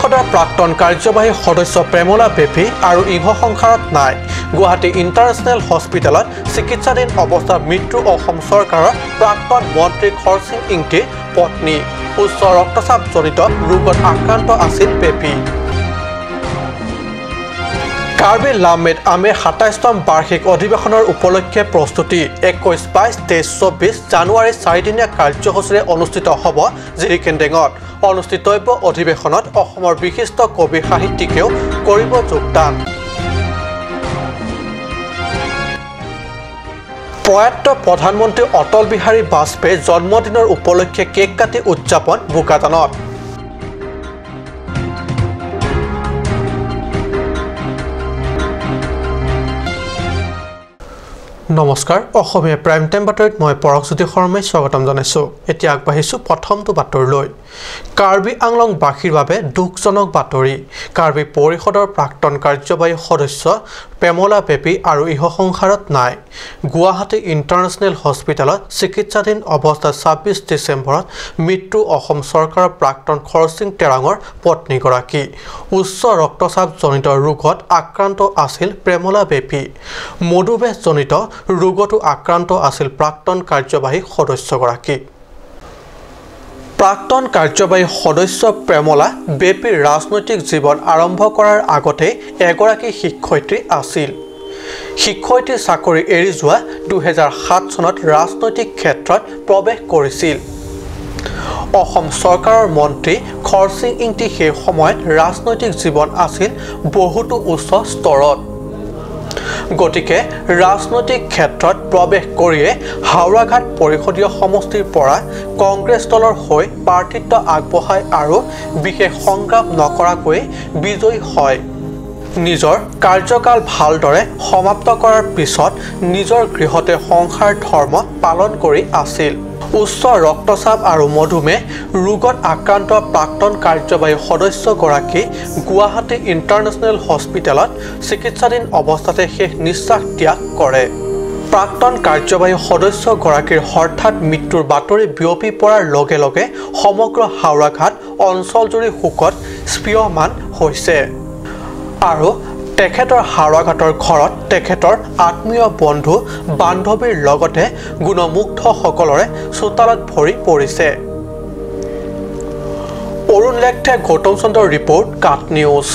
পৰিষদৰ প্ৰাক্তন কাৰ্যবাহী সদস্য প্ৰেমলা বেপী আৰু ইহ সংসাৰত নাই। গুৱাহাটী ইণ্টাৰনেশ্যনেল হস্পিটেলত চিকিৎসাধীন অৱস্থাত মৃত্যু অসম চৰকাৰৰ প্ৰাক্তন মন্ত্ৰী খৰচিং ইংতিৰ পত্নী। উচ্চ ৰক্তচাপজনিত ৰোগত আক্ৰান্ত আছিল বেপী। কাৰ্বি লামমেদ আমেৰ 27তম বাৰ্ষিক অধিৱেশনৰ উপলক্ষে প্ৰস্তুতি। 21, 22, 23, 24 জানুৱাৰী চাৰিদিনীয়া কাৰ্যসূচীৰে অনুষ্ঠিত হ'ব জিৰিকেন্দেঙত। অনুষ্ঠিতব্য অধিৱেশনত অসমৰ বিশিষ্ট কবি সাহিত্যিকেও কৰিব যোগদান। প্ৰয়াত প্ৰধানমন্ত্ৰী অটল বিহাৰী বাজপেয়ীৰ জন্মদিনৰ উপলক্ষে কেক কাটি উদযাপন বোকাজানত। নমস্কাৰ, অসমীয়া প্ৰাইম টাইম বাতৰিত মই পৰশজ্যোতি শৰ্মাই স্বাগতম জনাইছোঁ। এতিয়া আগবাঢ়িছোঁ প্ৰথমটো বাতৰিলৈ। কাৰ্বি আংলংবাসীৰ বাবে দুখজনক বাতৰি। কাৰ্বি পৰিষদৰ প্ৰাক্তন কাৰ্যবাহী সদস্য প্ৰেমলা বেপী আৰু ইহ সংসাৰত নাই। গুৱাহাটী ইণ্টাৰনেশ্যনেল হস্পিটেলত চিকিৎসাধীন অৱস্থাত 26 ডিচেম্বৰত মৃত্যু অসম চৰকাৰৰ প্ৰাক্তন খৰচিং তেৰাঙৰ পত্নীগৰাকী। উচ্চ ৰক্তচাপজনিত ৰোগত আক্ৰান্ত আছিল প্ৰেমলা বেপী। মধুমেহজনিত ৰোগতো আক্ৰান্ত আছিল প্ৰাক্তন কাৰ্যবাহী সদস্যগৰাকী। প্ৰাক্তন কাৰ্যবাহী সদস্য প্ৰেমলা বেপীৰ ৰাজনৈতিক জীৱন আৰম্ভ কৰাৰ আগতে এগৰাকী শিক্ষয়িত্ৰী আছিল। শিক্ষয়িত্ৰী চাকৰি এৰি যোৱা 2007 চনত ৰাজনৈতিক ক্ষেত্ৰত প্ৰৱেশ কৰিছিল। অসম চৰকাৰৰ মন্ত্ৰী খৰচিং ইংতি সেই সময়ত ৰাজনৈতিক জীৱন আছিল বহুতো উচ্চ স্তৰত। গতিকে ৰাজনৈতিক ক্ষেত্ৰত প্ৰৱেশ কৰিয়ে হাওৰাঘাট পৰিষদীয় সমষ্টিৰ পৰা কংগ্ৰেছ দলৰ হৈ প্ৰাৰ্থিত্ব আগবঢ়ায় আৰু বিশেষ সংগ্ৰাম নকৰাকৈ বিজয়ী হয়। নিজৰ কাৰ্যকাল ভালদৰে সমাপ্ত কৰাৰ পিছত নিজৰ গৃহতে সংসাৰ ধৰ্ম পালন কৰি আছিল। উচ্চ ৰক্তচাপ আৰু মধুমেহ ৰোগত আক্ৰান্ত প্ৰাক্তন কাৰ্যবাহী সদস্যগৰাকী গুৱাহাটী ইণ্টাৰনেশ্যনেল হস্পিটেলত চিকিৎসাধীন অৱস্থাতে শেষ নিশ্বাস ত্যাগ কৰে। প্ৰাক্তন কাৰ্যবাহী সদস্যগৰাকীৰ হঠাৎ মৃত্যুৰ বাতৰি বিয়পি পৰাৰ লগে লগে সমগ্ৰ হাওৰাঘাট অঞ্চলজুৰি শোকত স্পীয়মান হৈছে আৰু তেখেতৰ হাওৰাঘাটৰ ঘৰত তেখেতৰ আত্মীয় বন্ধু বান্ধৱীৰ লগতে গুণমুগ্ধসকলৰে চোতালত ভৰি পৰিছে। অৰুণ লেখথে, গৌতম চন্দ্ৰৰ ৰিপৰ্ট, কাট নিউজ।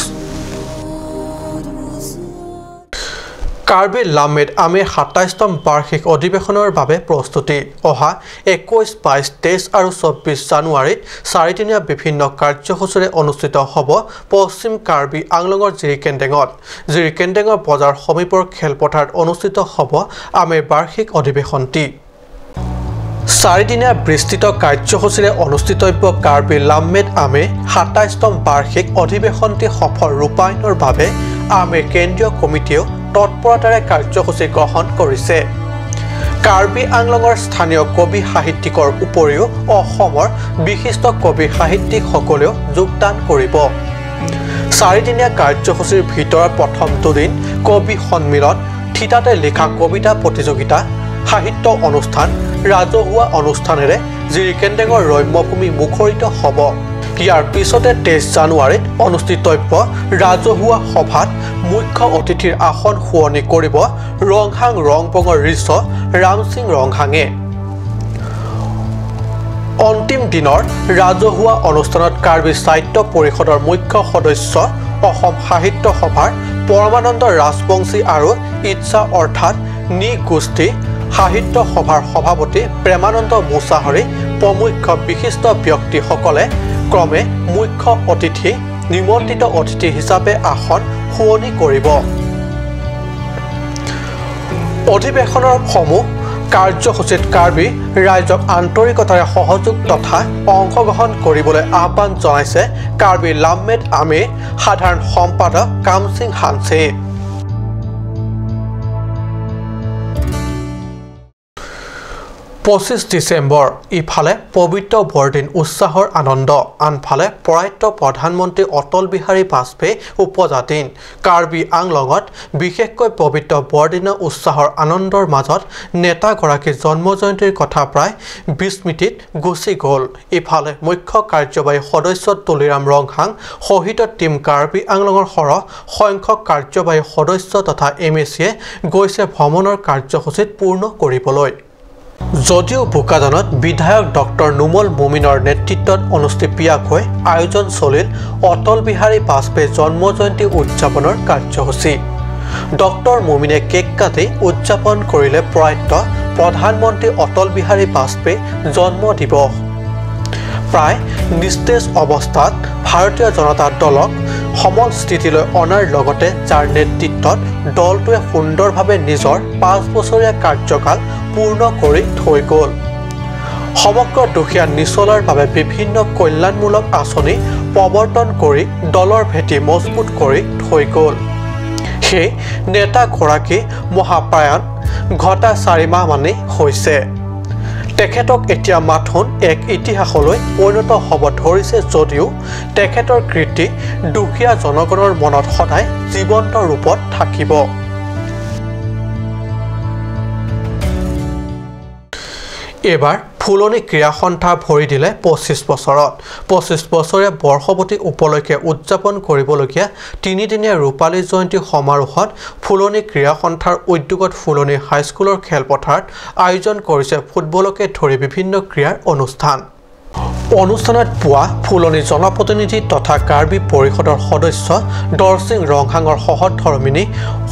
কাৰ্বি লামমেদ আমেৰ 27তম বাৰ্ষিক অধিৱেশনৰ বাবে প্ৰস্তুতি। অহা 21, 22, 23 আৰু 24 জানুৱাৰীত চাৰিদিনীয়া বিভিন্ন কাৰ্যসূচীৰে অনুষ্ঠিত হ'ব পশ্চিম কাৰ্বি আংলঙৰ জিৰিকেন্দেঙত। জিৰিকেন্দেঙৰ বজাৰ সমীপৰ খেলপথাৰত অনুষ্ঠিত হ'ব আমেৰ বাৰ্ষিক অধিৱেশনটি। চাৰিদিনীয়া বিস্তৃত কাৰ্যসূচীৰে অনুষ্ঠিতব্য কাৰ্বি লামমেদ আমেৰ 27তম বাৰ্ষিক অধিৱেশনটি সফল ৰূপায়ণৰ বাবে আমেৰ কেন্দ্ৰীয় কমিটিয়েও তৎপৰতাৰে কাৰ্যসূচী গ্ৰহণ কৰিছে। কাৰ্বি আংলঙৰ স্থানীয় কবি সাহিত্যিকৰ উপৰিও অসমৰ বিশিষ্ট কবি সাহিত্যিকসকলেও যোগদান কৰিব। চাৰিদিনীয়া কাৰ্যসূচীৰ ভিতৰত প্ৰথম দুদিন কবি সন্মিলন, থিতাতে লিখা কবিতা প্ৰতিযোগিতা, সাহিত্য অনুষ্ঠান, ৰাজহুৱা অনুষ্ঠানেৰে জিৰিকেন্দেঙৰ ৰম্যভূমি মুখৰিত হ'ব। ইয়াৰ পিছতে 23 জানুৱাৰীত অনুষ্ঠিতব্য ৰাজহুৱা সভাত মুখ্য অতিথিৰ আসন শুৱনি কৰিব ৰংহাং ৰংবঙৰ ঋষ ৰামসিং ৰংহাঙে। অন্তিম দিনৰ ৰাজহুৱা অনুষ্ঠানত কাৰ্বি সাহিত্য পৰিষদৰ মুখ্য সদস্য অসম সাহিত্য সভাৰ পৰমানন্দ ৰাজবংশী আৰু ইচ্ছা অৰ্থাৎ নিগোষ্ঠী সাহিত্য সভাৰ সভাপতি প্ৰেমানন্দ মুছাহাৰী প্ৰমুখ্য বিশিষ্ট ব্যক্তিসকলে ক্ৰমে মুখ্য অতিথি, নিমন্ত্ৰিত অতিথি হিচাপে আসন শুৱনি কৰিব। অধিৱেশনৰ সমূহ কাৰ্যসূচীত কাৰ্বি ৰাইজক আন্তৰিকতাৰে সহযোগ তথা অংশগ্ৰহণ কৰিবলৈ আহ্বান জনাইছে কাৰ্বি লামমেদ আমেৰ সাধাৰণ সম্পাদক কামসিং হানছে। 25 ডিচেম্বৰ ইফালে পবিত্ৰ বৰদিন উৎসাহৰ আনন্দ, আনফালে প্ৰয়াত প্ৰধানমন্ত্ৰী অটল বিহাৰী বাজপেয়ী উপজা দিন। কাৰ্বি আংলঙত বিশেষকৈ পবিত্ৰ বৰদিনৰ উৎসাহৰ আনন্দৰ মাজত নেতাগৰাকীৰ জন্ম জয়ন্তীৰ কথা প্ৰায় বিস্মৃতিত গুচি গ'ল। ইফালে মুখ্য কাৰ্যবাহী সদস্য তুলিৰাম ৰংহাং সহিত টীম কাৰ্বি আংলঙৰ সৰহ সংখ্যক কাৰ্যবাহী সদস্য তথা এম এ চিয়ে গৈছে ভ্ৰমণৰ কাৰ্যসূচীত পূৰ্ণ কৰিবলৈ। যদিও বোকাজানত বিধায়ক ডক্টৰ নুমল মুমিনৰ নেতৃত্বত অনুষ্ঠিতীয়াকৈ আয়োজন চলিল অটল বিহাৰী বাজপেয়ী জন্ম জয়ন্তী উদযাপনৰ কাৰ্যসূচী। ডক্টৰ মুমিনে কেক কাটি উদযাপন কৰিলে প্ৰয়াত প্ৰধানমন্ত্ৰী অটল বিহাৰী বাজপেয়ী জন্ম দিৱস। প্ৰায় নিস্তেজ অৱস্থাত ভাৰতীয় জনতা দলক সমল স্থিতিলৈ অনাৰ লগতে যাৰ নেতৃত্বত দলটোৱে সুন্দৰভাৱে নিজৰ 5 বছৰীয়া কাৰ্যকাল পূৰ্ণ কৰি থৈ গ'ল। সমগ্ৰ দুখীয়া নিচলাৰ বাবে বিভিন্ন কল্যাণমূলক আঁচনি প্ৰৱৰ্তন কৰি দলৰ ভেটি মজবুত কৰি থৈ গ'ল। সেই নেতাগৰাকী মহাপ্ৰয়াণ ঘটা 4 মাহমানেই হৈছে। তেখেতক এতিয়া মাথোন এক ইতিহাসলৈ পৰিণত হ'ব ধৰিছে যদিও তেখেতৰ কীৰ্তি দুখীয়া জনগণৰ মনত সদায় জীৱন্ত ৰূপত থাকিব। এইবাৰ ফুলনি ক্ৰীড়া সন্থা ভৰি দিলে 25 বছৰত। 25 বছৰীয়া বৰ্ষৱতী উপলক্ষে উদযাপন কৰিবলগীয়া তিনিদিনীয়া ৰূপালী জয়ন্তী সমাৰোহত ফুলনি ক্ৰীড়া সন্থাৰ উদ্যোগত ফুলনি হাইস্কুলৰ খেলপথাৰত আয়োজন কৰিছে ফুটবলকে ধৰি বিভিন্ন ক্ৰীড়াৰ অনুষ্ঠান। অনুষ্ঠানত পুৱা ফুলনি জনপ্ৰতিনিধি তথা কাৰ্বি পৰিষদৰ সদস্য দৰচিং ৰংহাঙৰ সহধৰ্মিনী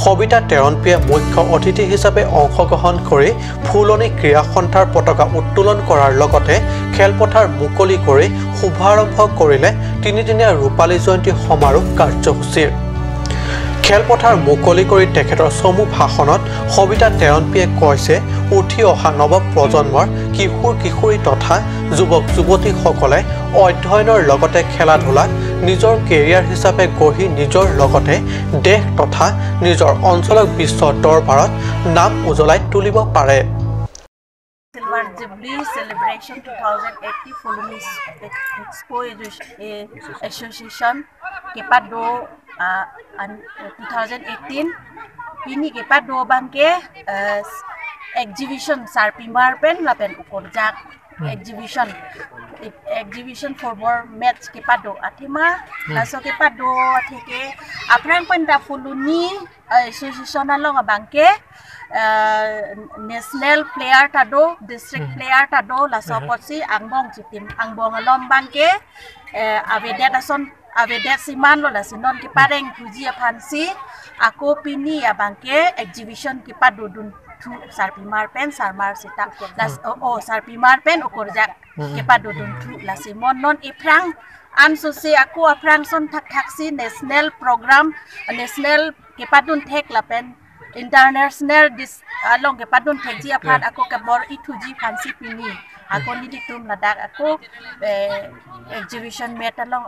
সবিতা টেৰণপিয়ে মুখ্য অতিথি হিচাপে অংশগ্ৰহণ কৰি ফুলনি ক্ৰীড়া সন্থাৰ পতাকা উত্তোলন কৰাৰ লগতে খেলপথাৰ মুকলি কৰি শুভাৰম্ভ কৰিলে তিনিদিনীয়া ৰূপালী জয়ন্তী সমাৰোহ কাৰ্যসূচীৰ। খেলপথাৰ মুকলি কৰি তেখেতৰ চমু ভাষণত সবিতা টেৰণপিয়ে কৈছে, উঠি অহা নৱ প্ৰজন্মৰ কিশোৰ কিশোৰী তথা যুৱক যুৱতীসকলে অধ্যয়নৰ লগতে খেলা ধূলাক নিজৰ কেৰিয়াৰ হিচাপে গঢ়ি নিজৰ লগতে দেশ তথা নিজৰ অঞ্চলক বিশ্ব দৰবাৰত নাম উজ্বলাই তুলিব পাৰে। Silver Jubilee Celebration 2080 Fuloni Expo Association Kepado 2018 pini kepado bangke exhibition sarpimar pen lapen ukorjak exhibition for more match kepado athima laso kepado atheke aprang pen da Fuloni Association along bangke national player tado, district player tado, laso potsi angbong chitim angbong alom bangke avedet ason avedet siman lo lasinon ki pareng puji aphansi ako pini abangke exhibition ki padudun thu sarpimar pen sarmar sita las o sarpimar pen okorjak ki padudun thu lasimon non ifrang an susi ako aprang son thak thaksi national program national ki padun thek lapen international dis along ke padun thek ji aphat ako ke bor ithuji phansi pini ako ni ditum ladak ako exhibition met along.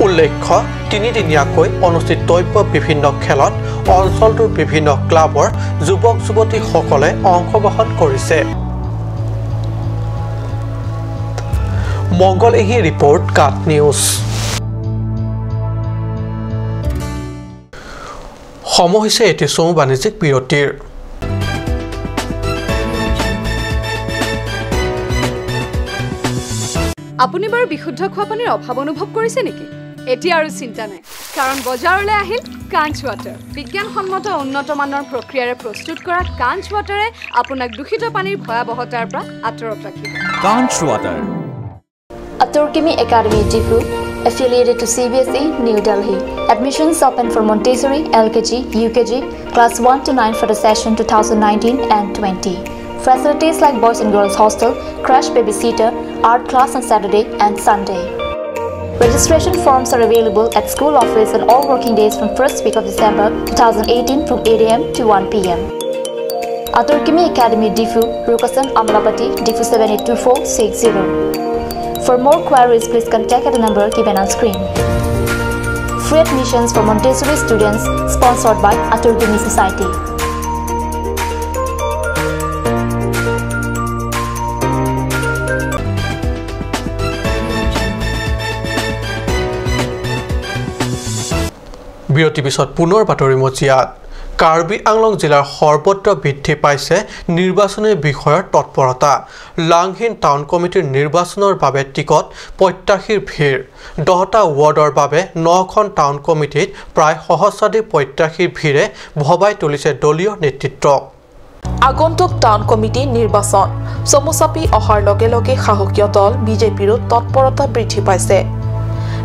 উল্লেখ্য, তিনিদিনীয়াকৈ অনুষ্ঠিতব্য বিভিন্ন খেলত অঞ্চলটোৰ বিভিন্ন ক্লাবৰ যুৱক যুৱতীসকলে অংশগ্ৰহণ কৰিছে। মংগল এহি ৰিপৰ্ট, কাট নিউজ। সময় হৈছে এটি চমু বাণিজ্যিক বিৰতিৰ। আপুনি বাৰু বিশুদ্ধ খোৱা পানীৰ অভাৱ অনুভৱ কৰিছে নেকি? এতিয়া আৰু চিন্তা নাই, কাৰণ বজাৰলৈ আহিল কাঞ্চ ৱাটাৰ। বিজ্ঞানসন্মত উন্নত মানৰ প্ৰক্ৰিয়াৰে প্ৰস্তুত কৰা কাঞ্চ ৱাটাৰে আপোনাক দূষিত পানীৰ ভয়াৱহতাৰ পৰা আঁতৰত ৰাখিব। কাঞ্চ water. Aturkimi Academy Diphu, affiliated to CBSE, New Delhi. Admissions open for Montessori, LKG, UKG, class 1 to 9 for the session 2019 and 20. Facilities like boys and girls hostel, crash babysitter, art class on Saturday and Sunday. Registration forms are available at school office on all working days from first week of December 2018 from 8 a.m. to 1 p.m. Aturkimi Academy Diphu, Rukasan, Amlapati, Diphu 782460. For more queries, please contact at the number given on screen. Free admissions for Montessori students sponsored by Aturkimi Society. বিৰতিৰ পিছত পুনৰ বাতৰি মজিয়াত। কাৰ্বি আংলং জিলাৰ সৰ্বত্ৰ বৃদ্ধি পাইছে নিৰ্বাচনী বিষয়ৰ তৎপৰতা। লাংহিন টাউন কমিটিৰ নিৰ্বাচনৰ বাবে টিকট প্ৰত্যাশীৰ ভিৰ। 10টা ৱাৰ্ডৰ বাবে 9খন টাউন কমিটিত প্ৰায় সহস্ৰাধিক প্ৰত্যাশীৰ ভিৰে ভবাই তুলিছে দলীয় নেতৃত্বক। আগন্তুক টাউন কমিটি নিৰ্বাচন চমু চাপি অহাৰ লগে লগে শাসকীয় দল বিজেপিৰো তৎপৰতা বৃদ্ধি পাইছে।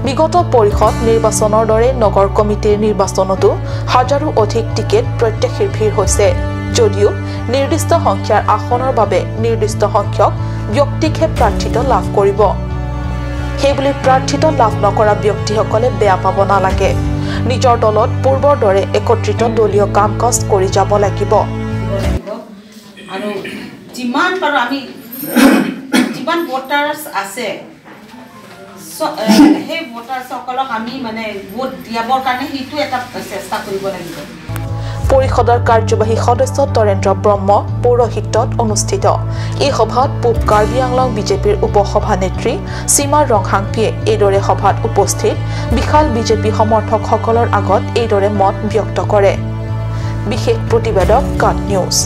বিগত পৰিষদ নিৰ্বাচনৰ দৰে নগৰ কমিটিৰ নিৰ্বাচনতো হাজাৰো অধিক টিকেট প্ৰত্যাশীৰ ভিৰ হৈছে যদিও নিৰ্দিষ্ট সংখ্যাৰ আসনৰ বাবে নিৰ্দিষ্ট সংখ্যক ব্যক্তিকহে প্ৰাৰ্থিত্ব লাভ কৰিব। সেইবুলি প্ৰাৰ্থিত্ব লাভ নকৰা ব্যক্তিসকলে বেয়া পাব নালাগে, নিজৰ দলত পূৰ্বৰ দৰে একত্ৰিত দলীয় কাম কাজ কৰি যাব লাগিব। আৰু যিমান পাৰোঁ আমি যিমান ভোটাৰ্ছ আছে সেই ভোটাৰ্ছসকলক আমি মানে ভোট দিয়াবৰ কাৰণে সেইটো এটা চেষ্টা কৰিব লাগিব। পৰিষদৰ কাৰ্যবাহী সদস্য তৰেন্দ্ৰ ব্ৰহ্ম পৌৰোহিত্যত অনুষ্ঠিত এই সভাত পূব কাৰ্বি আংলং বিজেপিৰ উপসভানেত্ৰী সীমা ৰংহাংপিয়ে এইদৰে সভাত উপস্থিত বিশাল বিজেপি সমৰ্থকসকলৰ আগত এইদৰে মত ব্যক্ত কৰে। বিশেষ প্ৰতিবেদক কাট নিউজ।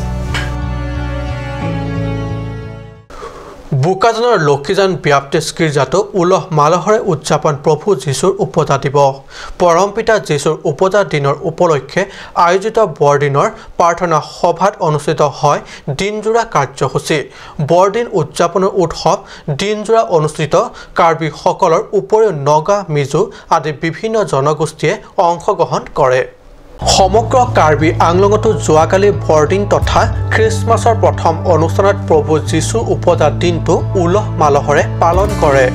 বোকাজানৰ লক্ষীজান ব্যাপ্টিষ্ট গীৰ্জাতো উলহ মালহৰে উদযাপন প্ৰভু যীশুৰ উপজা দিৱস। পৰমপিতা যীশুৰ উপজা দিনৰ উপলক্ষে আয়োজিত বৰদিনৰ প্ৰাৰ্থনা সভাত অনুষ্ঠিত হয় দিনজোৰা কাৰ্যসূচী। বৰদিন উদযাপনৰ উৎসৱ দিনজোৰা অনুষ্ঠিত কাৰ্বিসকলৰ উপৰিও নগা, মিজো আদি বিভিন্ন জনগোষ্ঠীয়ে অংশগ্ৰহণ কৰে। সমগ্ৰ কাৰ্বি আংলঙতো যোৱাকালি বৰদিন তথা খ্ৰীষ্টমাছৰ প্ৰথম অনুষ্ঠানত প্ৰভু যীশুৰ উপজা দিনটো উলহ মালহৰে পালন কৰে।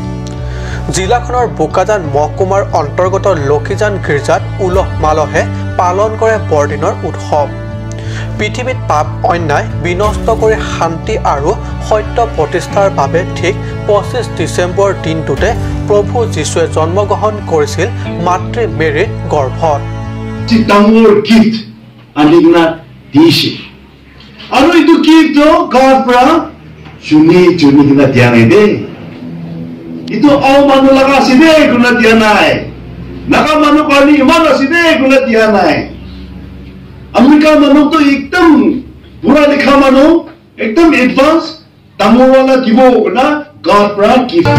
জিলাখনৰ বোকাজান মহকুমাৰ অন্তৰ্গত লক্ষীজান গীৰ্জাত উলহ মালহে পালন কৰে বৰদিনৰ উৎসৱ। পৃথিৱীত পাপ অন্যায় বিনষ্ট কৰি শান্তি আৰু সত্য প্ৰতিষ্ঠাৰ বাবে ঠিক 25 ডিচেম্বৰ দিনটোতে প্ৰভু যীশুৱে জন্মগ্ৰহণ কৰিছিল মাতৃ মেৰীৰ গৰ্ভত। ডাঙৰ গিফ্ট আনি কিনা দিছে আৰু এইটো গিফ্টটো গাঁৱৰ পৰা চুনি চুনি কিনা দিয়া নাই দেই, এইটো অ মানুহ লগা আছে দেই, কোনে দিয়া নাই। নাগা মানুহ কাৰণে ইমান আছে দেই, কোনে দিয়া নাই। আমেৰিকাৰ মানুহটো একদম বুঢ়া লিখা মানুহ, একদম এডভান্স ডাঙৰৱালা দিব না গাঁৱৰ পৰা গিফ্ট।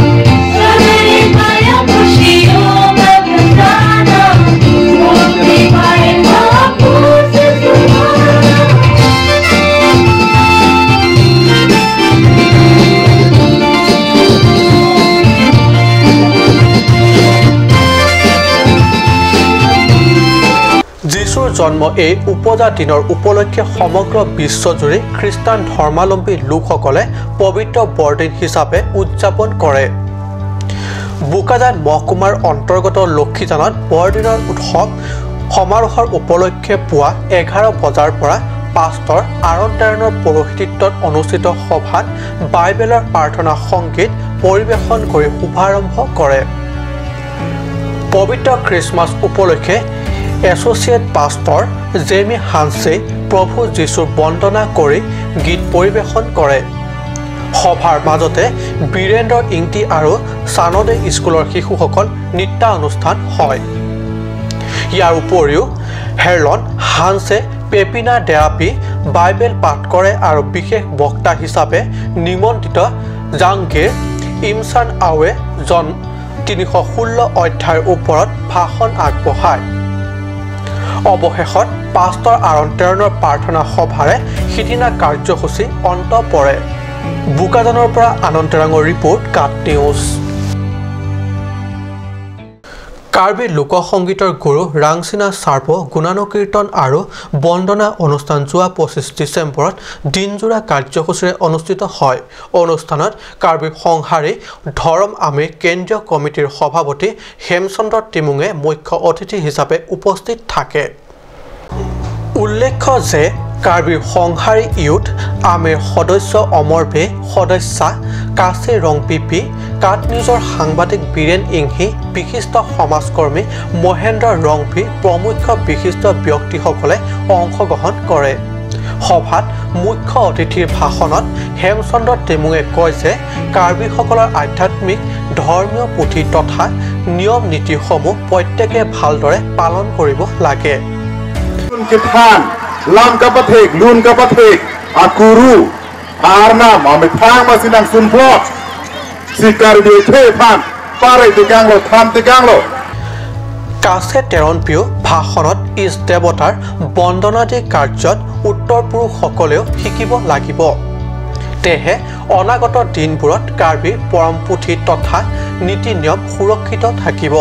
যীশুৰ জন্ম এই উপজা দিনৰ উপলক্ষে সমগ্ৰ বিশ্বজুৰি খ্ৰীষ্টান ধৰ্মাৱলম্বী লোকসকলে পবিত্ৰ বৰদিন হিচাপে উদযাপন কৰে। বোকাজান মহকুমাৰ অন্তৰ্গত লক্ষীজানত বৰদিনৰ উৎসৱ সমাৰোহৰ উপলক্ষে পুৱা 11 বজাৰ পৰা পাষ্টৰ আৰণ টেৰণৰ পৌৰোহিত্যত অনুষ্ঠিত সভাত বাইবেলৰ প্ৰাৰ্থনা সংগীত পৰিৱেশন কৰি শুভাৰম্ভ কৰে। পবিত্ৰ খ্ৰীষ্টমাছ উপলক্ষে এছ'চিয়েট পাষ্টৰ জেমি হানছে প্ৰভু যীশুৰ বন্দনা কৰি গীত পৰিৱেশন কৰে। সভাৰ মাজতে বীৰেন্দ্ৰ ইংটি আৰু চানদে স্কুলৰ শিশুসকল নৃত্যানুষ্ঠান হয়। ইয়াৰ উপৰিও হেৰলন হানছে পেপিনা ডেৰাপি বাইবেল পাঠ কৰে আৰু বিশেষ বক্তা হিচাপে নিমন্ত্ৰিত জাংগীৰ ইমচান আৱে জন 316 অধ্যায়ৰ ওপৰত ভাষণ আগবঢ়ায়। অৱশেষত পাষ্টৰ আৰণ টেৰণৰ প্ৰাৰ্থনা সভাৰে সিদিনা কাৰ্যসূচী অন্ত পৰে। বোকাজানৰ পৰা আনন্দ টেৰাঙৰ ৰিপৰ্ট, কাট নিউজ। কাৰ্বি লোকসংগীতৰ গুৰু ৰাংচিনা চাৰ্প গুণানুকীৰ্তন আৰু বন্দনা অনুষ্ঠান যোৱা 25 ডিচেম্বৰত দিনজোৰা কাৰ্যসূচীৰে অনুষ্ঠিত হয়। অনুষ্ঠানত কাৰ্বি সংহাৰী ধৰম আমি কেন্দ্ৰীয় কমিটিৰ সভাপতি হেমচন্দ্ৰ তিমুঙে মুখ্য অতিথি হিচাপে উপস্থিত থাকে। উল্লেখ্য যে কাৰ্বি সংহাৰী ইউথ আমিৰ সদস্য অমৰ বে, সদস্যা কাচি ৰংপিপি, কাট নিউজৰ সাংবাদিক বীৰেণ ইংহি, বিশিষ্ট সমাজকৰ্মী মহেন্দ্ৰ ৰংপি প্ৰমুখ বিশিষ্ট ব্যক্তিসকলে অংশগ্ৰহণ কৰে। সভাত মুখ্য অতিথিৰ ভাষণত হেমচন্দ্ৰ টেমুঙে কয় যে কাৰ্বিসকলৰ আধ্যাত্মিক ধৰ্মীয় পুথি তথা নিয়ম নীতিসমূহ প্ৰত্যেকে ভালদৰে পালন কৰিব লাগে। কাছে টেৰণপিও ভাষণত ইষ্ট দেৱতাৰ বন্দনাদি কাৰ্যত উত্তৰ পুৰুষসকলেও শিকিব লাগিব। তেহে অনাগত দিনবোৰত কাৰ্বি পৰমপুথি তথা নীতি নিয়ম সুৰক্ষিত থাকিব।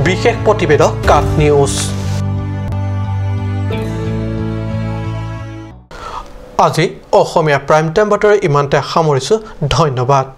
বিশেষ প্ৰতিবেদক কাট নিউজ। আজি অসমীয়া প্ৰাইম টাইম বাতৰি ইমানতে সামৰিছোঁ। ধন্যবাদ।